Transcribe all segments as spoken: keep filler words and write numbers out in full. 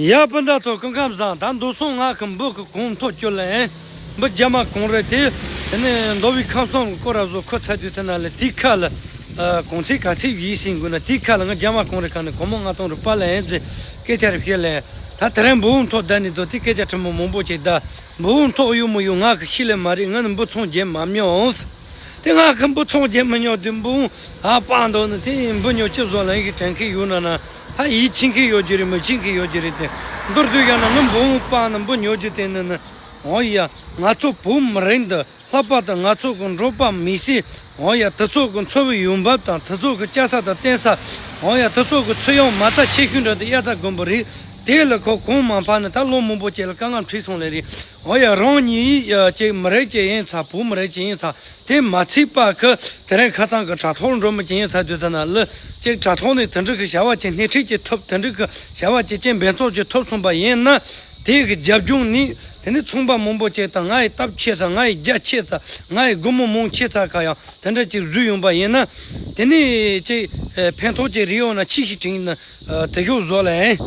ཡ་སྤུན་ཟླ་ཚོ་སྐུ་ཁམས་བཟང་། ད་འདུག་སོང་། ང་གི་འབུ་གི་གོང་མཐོ་སྐྱོ་ལ་ཨེ། འབུ་རྒྱ་མ་གང་རེད་དེ། དེ་ནས་མདོ་དབུས་ཁམས་གསུམ་སྐོར་ར་བཟོ་ཁོ་ཚ་དུས་དེ་ན་ལ་དེའི་ཁ་ལ། ཨ། གོང་ཚད་ག་ཚད་ཡིན་ཟིན་དགོས་ན་དེའི་ཁ་ལ་ང་རྒྱ་མ་གང་རེད་ག་ནས་གོང་མོ་ང་གཏོང་རུ་པ་ལ་ཨེ་ཟེ། སྐད་ཆ་རེ་བཤད་ལ་ཨེ། ད་དེ་རིང་འབུ་མཐོ་ད་ནི་ཚོ་དེ་སྐད་ཆ་ཕྲ་མོ་མང་པོ་ཅིག་ད། འབུ་མཐོ་ཡོད་མི་ཡོད་ང་གི་ཤེས་ལེ་མ་རེད། ང་ནི་འབུ་ཚོང་རྒྱན་མ་མྱོང་། དེ་ང་གི་འབུ་ཚོང་རྒྱན་མི་ཉོ་དུས་འབུ་ཨ་པང་འདུག་ནི་དེ་འབུ་ཉོ་ཅི་བཟོ་ལ་ཡིན་གི་དྲན་གི་ཡོད་ན་ན། ད་ཡིད་ཆེས་གི་ཡོད་ཀྱི་རེད། མི་ཆེས་གི་ཡོད་ཀྱི་རེད་དེ། མདོར་བསྡུས་ཡང་ན་ང་འབུ་པང་ནི་འབུ་ཉོ་རྒྱུ་དེ་ནི་ནི། འོ་ཡ། ང་ཚོ་བོད་མི་རིགས་འདི་ལྷག་པར་དུ་ང་ཚོ་གི་འབྲོག་པ་མི་སེར། འོ་ཡ། དེ་ཚོ་གི་འཚོ་བའི་ཡོང་འབབ་དང་དེ་ཚོ་གི་སྐྱེ་ས་དང་བསྟེན་ས། འོ་ཡ། དེ་ཚོ་གི་ཚོད་ཡོང་མ་རྩ་ཆེ་ཤོས་འདྲ་དེ་དབྱར་རྩྭ་དགུན་འབུ་རེད། དེ་ལ་ཁོ་གོང་མ་ཕར་ནི་ད་ལོ་མང་པོ་ཅིག་ལ་དཀའ་ངལ་འཕྲད་སོང་ལེ་རེད། འོ་ཡ། རང་ཉིད་ཡ་ཅིག་མི་རིགས་ཅིག་ཡིན་ཚ། བོད་མི་རིགས་ཅིག་ཡིན་ཚ། དེ་མ་ཚད་པ་གི་དེ་རིང་ཁ་སང་གི་དྲ་ཐོག་འགྲོ་མི་ཅིག་ཡིན་ཚ་དུས་ཚ་ན་ལ་ཅིག་དྲ་ཐོག་ནས་དེ་འདྲ་གི་བྱ་བ་ཅིག་སྣེ་ཁྲིད་ཅིག་ཐོབ། དེ་འདྲ་གི་བྱ་བ་ཅིག་ཅིག་འབད་བརྩོན་ཅིག་ཐོབ་སོང་པ་ཡིན་ན། དེ་གི་རྒྱབ་ལྗོངས་ནས་དེ་ནས་ཚོང་པ་མང་པོ་ཅིག་དང་ང་ཡི་སྟབས་ཆེ་ཚ། ང་ཡི་རྒྱ་ཆེ་ཚ། ང་ཡི་སྒོར་མོ་མང་ཆེ་ཚ་ག་ཡང་དེ་འདྲ་ཅིག་བཟོས་ཡོང་པ་ཡིན་ན། དེ་ནས་ཅིག་ཕན་ཐོགས་ཅིག་རེ་ཡོང་ན་ཅི་ཞིག་དྲན་ན་དེ་ཞོག་བཟོ་ལ་ཨེ།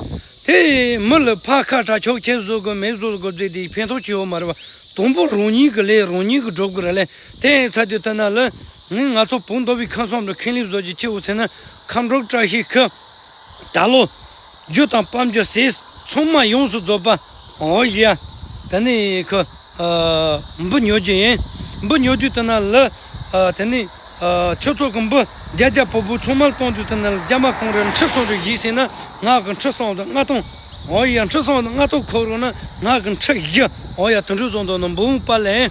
དེ་མི་ལ་ཕར་ཁ་གྲག་ཆོག་ཆེ་བཟོ་དགོས་མེད་བཟོ་དགོས་བཟོས་དེ་ཕན་ཐོགས་ཆེ་ཡོད་མ་རེད་བ། དང་པོ་རང་ཉིད་ཀྱི་ལས་རང་ཉིད་ཀྱི་སྒྲུབ་དགོས་ར་ལས། དེ་ཡིན་ཚ་དུས་ད་ན་ལ་ངས་ང་ཚོ་བོད་མདོ་དབུས་ཁམས་གསུམ་དུ་ཁེངས་ལེབ་བཟོ་རྒྱུ་ཆེ་བོ་ཟེར་ན། ཁམས་འབྲོག་བཀྲ་ཤིས་ཁུལ། ད་ལོ། རྒྱུ་དང་དཔལ་འབྱོར་ཟས་ཚང་མ་ཡོངས་སུ་རྫོགས་པ། འོ་ཡ། དེ་ནས་ཁོ། ཨ། འབུ་ཉོ་རྒྱུ་ཡིན། འབུ་ཉོ་དུས་དེ་ན་ལ། ཨ། དེ་ནས། ཨ། ཁྱོད་ཚོ་གི་འབུ་རྒྱ་རྒྱ་བོ་བོ་ཚང་མ་གཏོང་དུས་དེ་ན་ལ་རྒྱ་མ་གང་རེད་ཁྲི་སོང་རེ་བཞི་ཟེར་ན་ང་གི་ཁྲི་སོང་དང་ལྔ་སྟོང་། འོ་ཡ། ཁྲི་སོང་དང་ལྔ་སྟོང་ཁོ་རུ་ན་ང་གི་ཁྲི་བཞི། འོ་ཡ། དེ་འདྲ་བཟོ་འདུག་ན་འབུ་བོ་པ་ལས།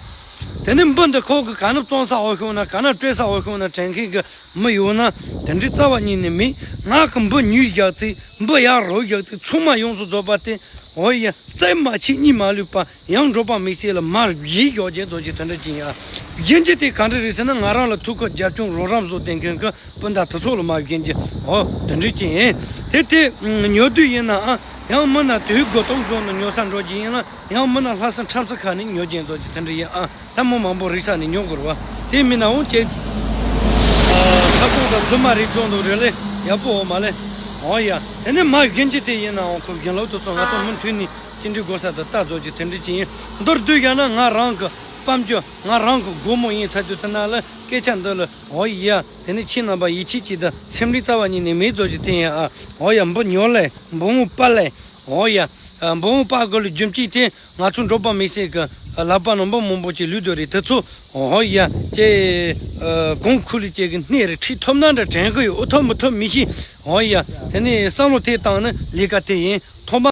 དེ་ནས་འབུ་འདི་ཁོ་གི་ག་ན་བཙོང་ས་འོ་ཤོང་ན་ག་ན་སྤྲད་ས་འོ་ཤོང་ན་དྲན་མཁན་གི་མི་ཡོད་ན་དེ་འདྲའི་རྩ་བ་ཉིད་ནས་མེད། ང་གི་འབུ་ཉོས་བཞག་ཚེ་འབུ་ཡར་རོ་བཞག་ཚེ་ཚང་མ་ཡོངས་སུ་རྫོགས་པ་དེ། འོ་ཡ། རྩེ་མ་ཆད་གཉིས་མ་ལུས་པ་ཡང་འབྲོག་པ་མི་སེར་ལ་མར་བཞེས་ཞོག་ཅེས་ཚོ་ཅིག་དེ་འདྲ་ཅིག་ཡིན་ཨ། གཞན་གྱི་དེ་ག་འདྲ་རེད་ཟེར་ན་ང་རང་ལ་ཐུགས་ཁུར་རྒྱབ་སྐྱོར་རོགས་རམ་བཟོ་བསྡད་མཁན་གྱི་སྤུན་ཟླ་དེ་ཚོ་ལ་མ་བཞེས་ཀྱི། འོ་དེ་འདྲ་ཅིག་ཡིན། དེ་དེ་ཉོ་དུས་ཡིན་ན་ཨ། ཡང་མིན་ན་དུས་དགོས་ཐོག་བཟོ་ནས་ཉོ་ས་འགྲོ་གི་ཡིན་ན། ཡང་མིན་ན་ལྷ་ས་ཁྲམ་ས་ཁ་ནས་ཉོ་རྒྱུ་ཡིན་ཚོ་ཅིག་དེ་འདྲ་ཡིན་ཨ། ད་མི་མང་པོ་རིག་ས་ནས་ཉོ་དགོས་རེད་བ། དེ་མིན་ན་འོང་ཅེ། ཨ། ཁ་སྐོང་དང་རྫུན་མ་རིག་སྦྱོང་དང་རེ་ལེ་ཡག་པོ་འོ་མ་ལེ། འོ་ཡ། དེ་ནས་མ་རྒན་གྱི་དེ་ཡིན་ནའང་ཁོ་རྒན་ལགས་དེ་ཚོ་ང་ཚོ་མུ་མཐུད་ནས་ཅི་འདྲའི་དགོས་ས་དེ་ལྟ་ཚོ་ཅིག་དེ་འདྲ་ཅིག་ཡིན། མདོར་བསྡུས་ཡང་ན་ང་རང་གི་དཔལ་འབྱོར་ང་རང་གི་སྒོར་མོ་ཡིན་ཚ་དུས་དེ་ན་ལ་སྐད་ཆ་འདི་ལ་འོ་ཡ། དེ་ནས་ཁྱེད་རྣམ་པ་ཡིད་ཆེས་ཅིག་དང་སེམས་ཁྲལ་རྩ་བ་ཉིད་ནས་མེད་ཚོ་ཅིག་དེ་ཡིན་ཨ། འོ་ཡ། འབུ་ཉོ་ལེ་འབུ་མོ་པ་ལེ། འོ་ཡ། ཨ། འབུ་མོ་པ་དགོས་ལ་རྒྱུ་མཚན་དེ་ང་ཚོ་འབྲོག་པ་མི་སེར་གི་ལག་པ་ནང་འབུ་མང་པོ་ཅིག་ལུས་སྡོད་རེད་དེ་ཚོ། འོ་ཡ། ཅེ། ཨ། གོང་ཁུ་ལི་ཅེ་གི་སྣེ་རེ་ཁྲིད་ཐུབ་ན་འདྲ་དྲན་གི་ཡོད། འོ་ཐུབ་མི་ཐུབ་མི་ཤེས། འོ་ཡ། དེ་ནས་བསམ་བློ་དེ་བཏང་ན་ལས་ཀ་དེ་ཡིན། ཐོག་མ།